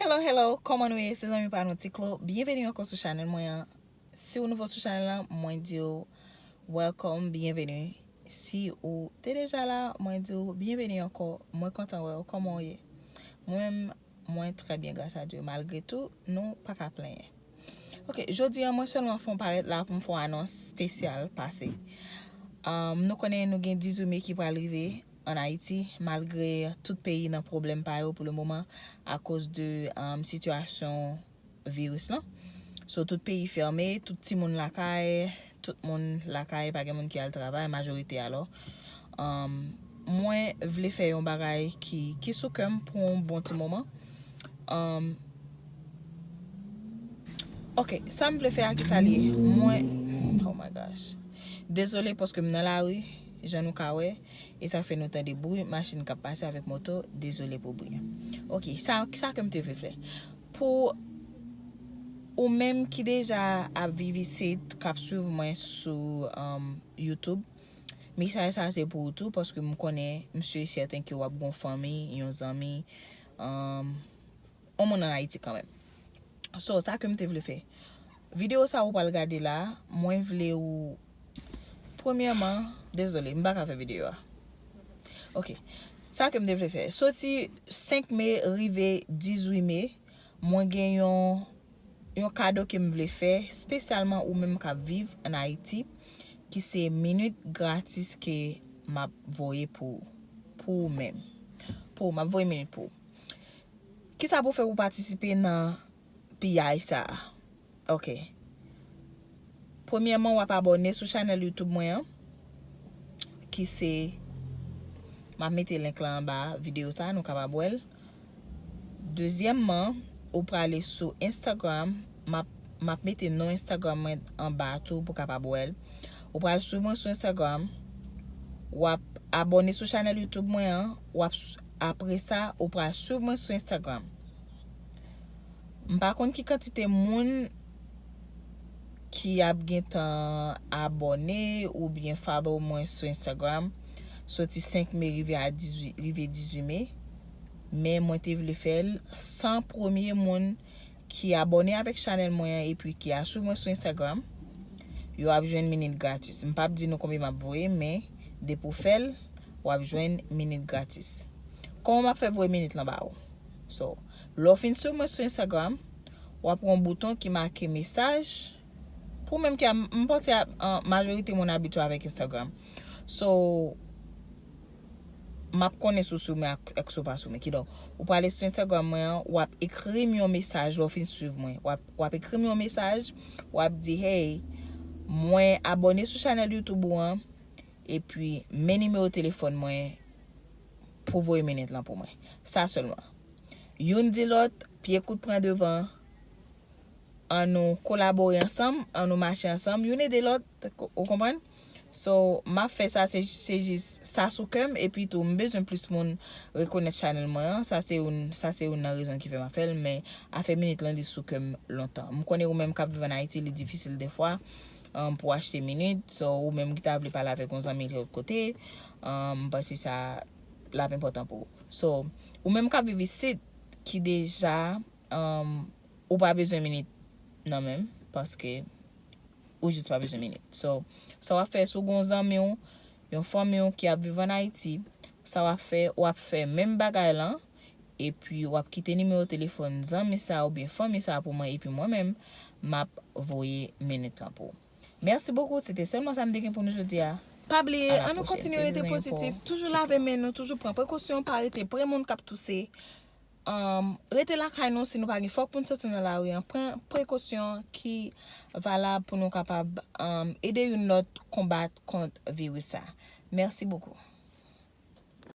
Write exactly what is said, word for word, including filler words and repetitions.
Hello, hello, kòman nou ye? Se zanmi pa nou Ti Klo. Byenveni ankò sou chanèl mwen an. Si ou nouvo sou chanèl la, mwen di w welcome, byenveni. Si ou te deja la, mwen di w byenveni ankò. Mwen kontan wè w. Kòman w ye? Mwen menm, mwen trè byen, gras a Dye. Malgre tou, nou pa ka plenyen. Ok, jodi a, mwen sèlman fè yon parèt la pou m fè yon anons espesyal pase. Um, nou konnen nou gen dizuit me ki pral rive an Ayiti, malgre tout peyi nan pwoblèm pa yo pou le moman akoz de, um, sitiyasyon viris lan. So, tout peyi fèmen, tout timoun lakay, tout moun lakay, pa gen moun ki al travay, majorite alò. Um, mwen vle fè yon bagay ki, ki sou kè m pou yon bon ti moman. Um, ok, sa m vle fè a, ki sa l ye? Mwen, oh my gosh. Dezole paske m nan lari, jan nou ka wè, e sa fè nou tande bri machin k ap pase avèk moto. Dezole pou bri an. Ok, sa, sa ke m te vle fè. Pou ou menm ki deja ap viv isit, k ap swiv mwen sou, um, YouTube, mesaj sa se pou ou tou, paske m konnen, m si e sèten ke w ap gon fanmi, yon zanmi, um, yon moun an Ayiti kanmenm. So, sa ke m te vle fè. Videyo sa ou pral gade la, mwen vle ou, premyèman, dezole, m pa ka fè videyo a. Ok. Sa ke m te vle fè. Soti senk me rive dizuit me, mwen gen yon, yon kado ke m vle fè, espesyalman ou menm k ap viv an Ayiti, ki se minit gratis ke m ap voye pou ou, pou ou menm. Pou ou, m ap voye minit pou ou. Kisa pou fè pou patisipe nan piyay sa a? Ok. Premyèman, w ap abòne sou chanèl YouTube mwen an, ki se, m ap mete link lan anba videyo sa a, nou kapab wè l. Dezyèmman, ou prale sou Instagram, m ap, m ap mete non Instagram mwen anba tou pou w kapab wè l. Ou pral swiv mwen sou Instagram, w ap abòne sou chanèl YouTube mwen an, w ap s-, apre sa, ou pral swiv mwen sou Instagram. M pa konn ki kantite moun ki ap gentan abòne oubyen follow mwen sou Instagram, soti senk me rive a dizuit, rive dizuit me, men mwen te vle fè l san premye moun ki abòne avèk chanèl mwen an epi ki a swiv mwen sou Instagram, yo ap jwenn minit gratis. M p ap di nou konbyen m ap voye, men depi w fè l, w ap jwenn minit gratis. Kòman m ap fè voye minit lan ba ou? So, lè w fin swiv mwen sou Instagram, w ap wè yon bouton ki make mesaj. Pou menm ki a, m panse a, an, majorite moun abitye avèk Instagram. So, m ap konnen si w sou mwen ak, ak si w pa sou mwen. Kidonk, ou prale sou Instagram mwen an, w ap ekri m yon mesaj lè w fin swiv mwen. W ap, w ap ekri m yon mesaj, w ap di, "Hey, mwen abòne sou chanèl YouTube ou an, epi men nimewo telefòn mwen pou voye minit lan pou mwen." Sa sèlman. Youn di lòt, pye kout pran devan, an nou kolabore ansanm, an nou mache ansanm, youn ede lòt, ou konprann? So, m ap fè sa, se, se jis sa sou kè m, epi tou, m bezwen plis moun rekonèt chanèl mwen an. Sa se youn, sa se youn nan rezon ki fè m ap fè l, men afè minit lan, li sou kè m lontan. M konnen ou menm k ap viv ann Ayiti, li difisil dèfwa, um, pou achte minit. So, ou menm ki ta vle pale avèk yon zanmi lòt kote, um, m panse sa l ap enpòtan pou ou. So, ou menm k ap viv isit, ki deja, um, ou pa bezwen minit nan men m, paske ou jis pa bezwen minit. So, sa w ap fè, si w gen yon zanmi w, yon fanmi w ki ap viv ann Ayiti, sa w ap fè, w ap fè menm bagay lan, epi w ap kite nimewo telefòn zanmi sa a oubyen fanmi sa a pou mwen, epi mwen menm, m ap voye minit lan pou ou. Mèsi bokou, se te sèlman sa m te gen pou nou jodi a. Pa bliye, an nou kontinye rete pozitif, toujou lave men nou, toujou pran prekosyon, pa rete pre moun k ap touse. Um, rete lakay nou si nou pa gen fòk pou n soti nan lari an. Pran prekosyon ki valab pou nou kapab, um, ede youn lòt konbat kont viris sa. Mèsi bokou.